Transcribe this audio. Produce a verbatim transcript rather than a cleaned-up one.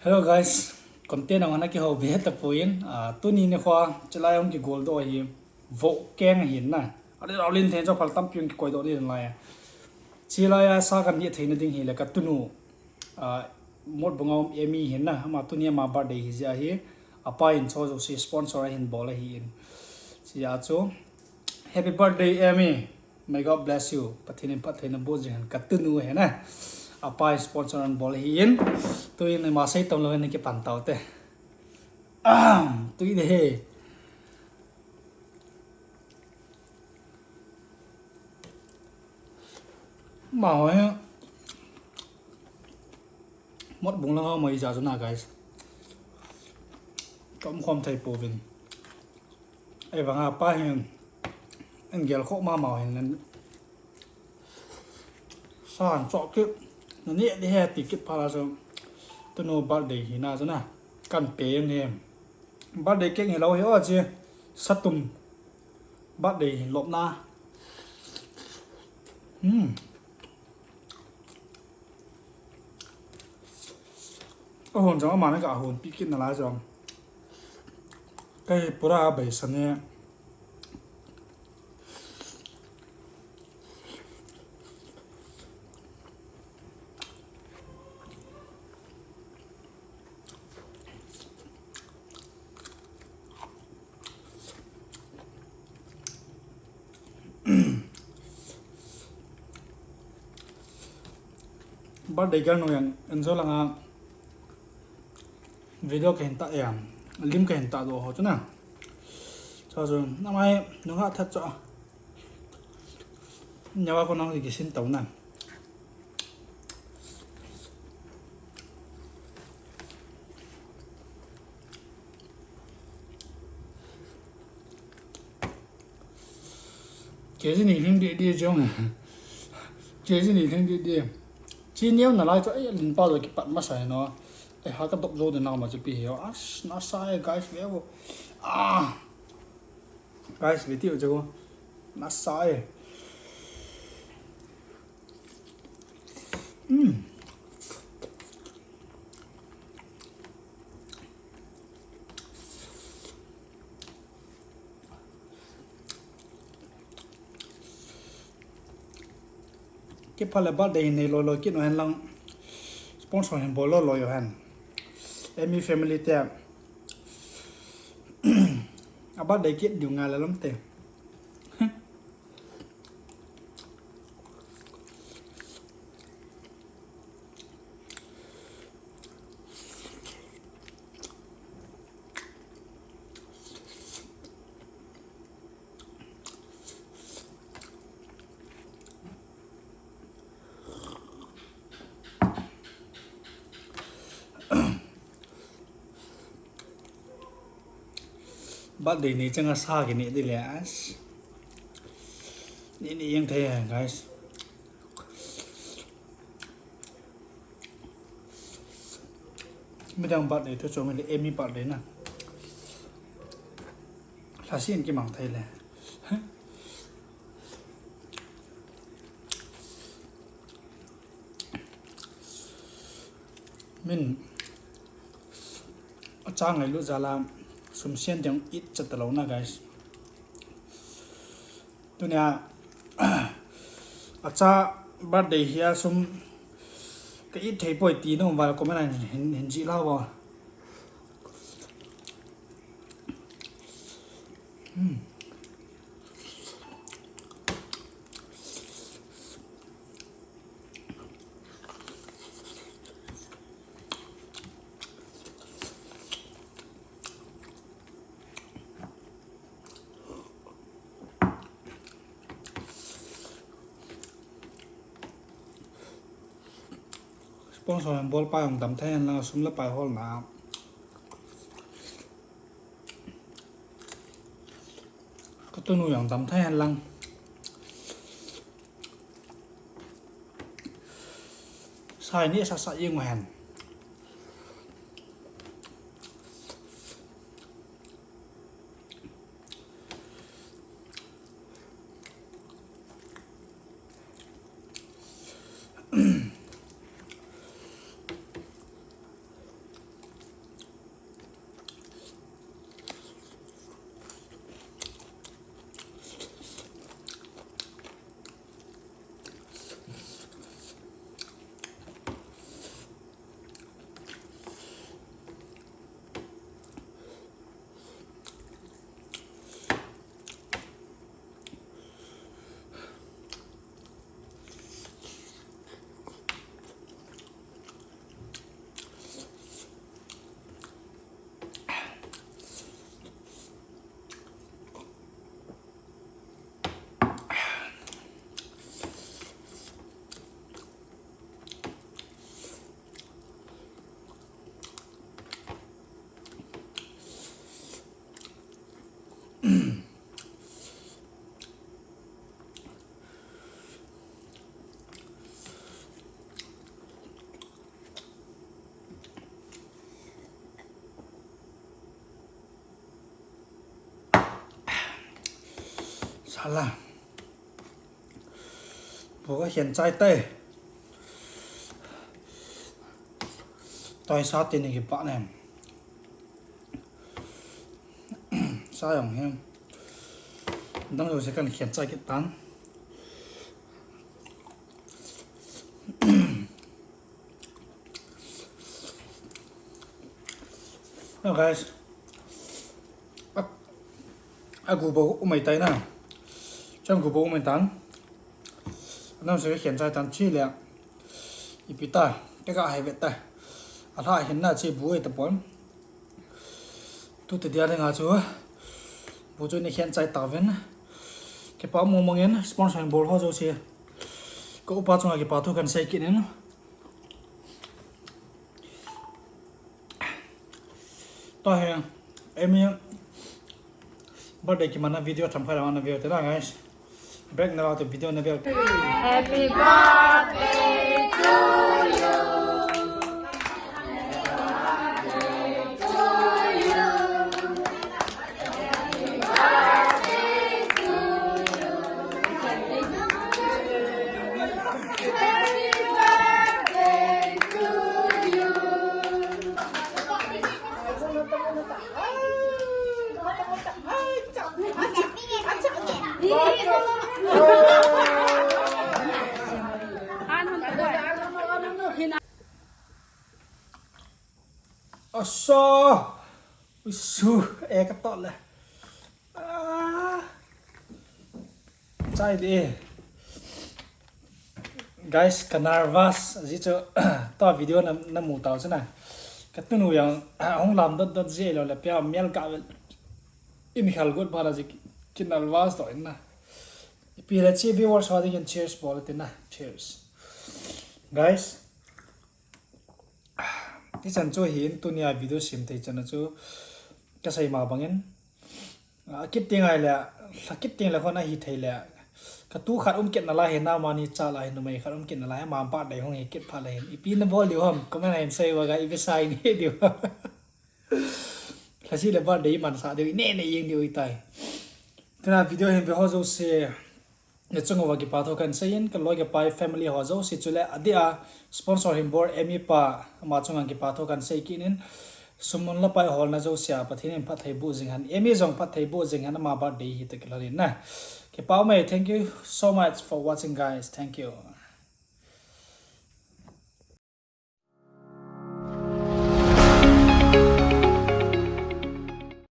Hello guys, content ang na kihou be tapon, ah, tuni nikho, chulai hung kigol doh hi, vo keng ahin na. Alin, alin thei chu phal tampi hung kikoi doh ni lai. Chulai a sa kan neh theina ding hi le ka tunu, ah, Motbung a um Amy hin na, ama tuni ama birthday hi jeh ahi, apa in cho jo si sponsor ahin bol ahin. Chujeh chu, Happy birthday, Amy. May God bless you. Pathen in phatthei naboh jing hen, ka tunu hi na. Apa sponsor ahin bol ahin. Tuin ima sei tam lou hin kipan tau te. Ahem. Tui de he. Ama ho hi. Motbung lang a um ahi jeh chu na, guys. Ka um khom thei pouvin. Ahivang a pa hin, an gel khoh mama hin, sa han choh kit, na neh ding ahi ti kit phat a chu, tunu birthday hi na chu na, kan pe jeng e. Birthday cake hilou hi o chi, satum birthday hi lop na. Hmm. Ahon jong amani ka ahon pi kit nalai jong. Kei pura beisan e. Birthday girl nu jong enjoy lang a video kahin tah e, lim kahin tah doh ho chu na. Chu chu, namai nungah that chu a. Nyawa ko nang kisin tau na. Kg ni hing di di jong. Kg ni hing di di. Chi neo nalai chu, eh, lin pa lo kipat masa no. Eh, ha ka dop jo de na ma chu pi he. As, nasa e, guys, ve vo. Ah. Guys, ve ti u chu. Nasa e. Hmm. Kipah le birthday nei loi loi kit u hen lang. Sponsor hin bol loi loi u hen. Amy family te. A birthday kit diu ngai le lam te. Birthday ni changa sa kine di le as. Ni ni jeng thei, guys. Midang birthday thu chom le Amy birthday na. Lhasin kimang thei le. Min, acha ngailut jal a sum sen ding it chat talou na, guys. Tunia, acha birthday hi a sum ka it thei poi ti nung val comment a hin, hin jih lau vo. Hmm. Sponsor hin bol pa jong dam thei hen lang, sum le pai hol na. Ka tunu jong dam thei hen lang. Sai ni sa sa jeng u hen. Thala. Bu ka hian chai tai. Toi sa ti ni ki pa ne. Sa yong hi. Dang lo se kan hian chai ki tan. Hello guys. A, a gu bo umai tai na. Chang gu bo umai tan. Anam se khian chai tan chi le. Ipi ta, ke ka hai vet ta. A hla hin na chi bu e ta pon. Tu te dia nga chu. Bu chu ni khian chai ta ven. Ke pa mo mangin sponsor bol ho jo si. Ko upa chunga ke pa thu kan sei kit in. To he, Amy birthday ki mana video tham khai mana view te na guys. Break na te video na view. Happy birthday to you. Asa, usu, eh, ka to le. Ah. Chai di. Guys, ka nervous ji chu to video na na mu tau chu na. Ka tunu yang hong lam dot dot ji lo le pia mial ka vel. In khal got ba la ji ki nervous to in na. Ipi le chi viewers ho ding in cheers bol tin na. Cheers. Guys. Ti chan chu hin tunia video sim thei chan chu ka sei ma bangin. A kit ting ai le, la kit ting le khon a hi thei le. Ka tu khat um kit na lai he na ma ni cha lai numei khat um kit na lai ma pa dei hong hi kit pha le hin. Ipi na bol diu ham, comment hin sei wa ga ipi sai ni diu. Lasi le birthday man sa diu, ne ne yeng diu itai. Tuna video hin ve ho jo se. Na chunga va kipa thu kan sei in, ka loi ka pai family ho jo si chule adia sponsor hin bol Amy pa ama chunga kipa thu kan sei kinin. Sum mun la pai hol na jo sia Pathen in phatthei bu jing han. Amy jong phatthei bu jing han ama birthday hi te kilhon in na. Kipa mai, thank you so much for watching guys. Thank you.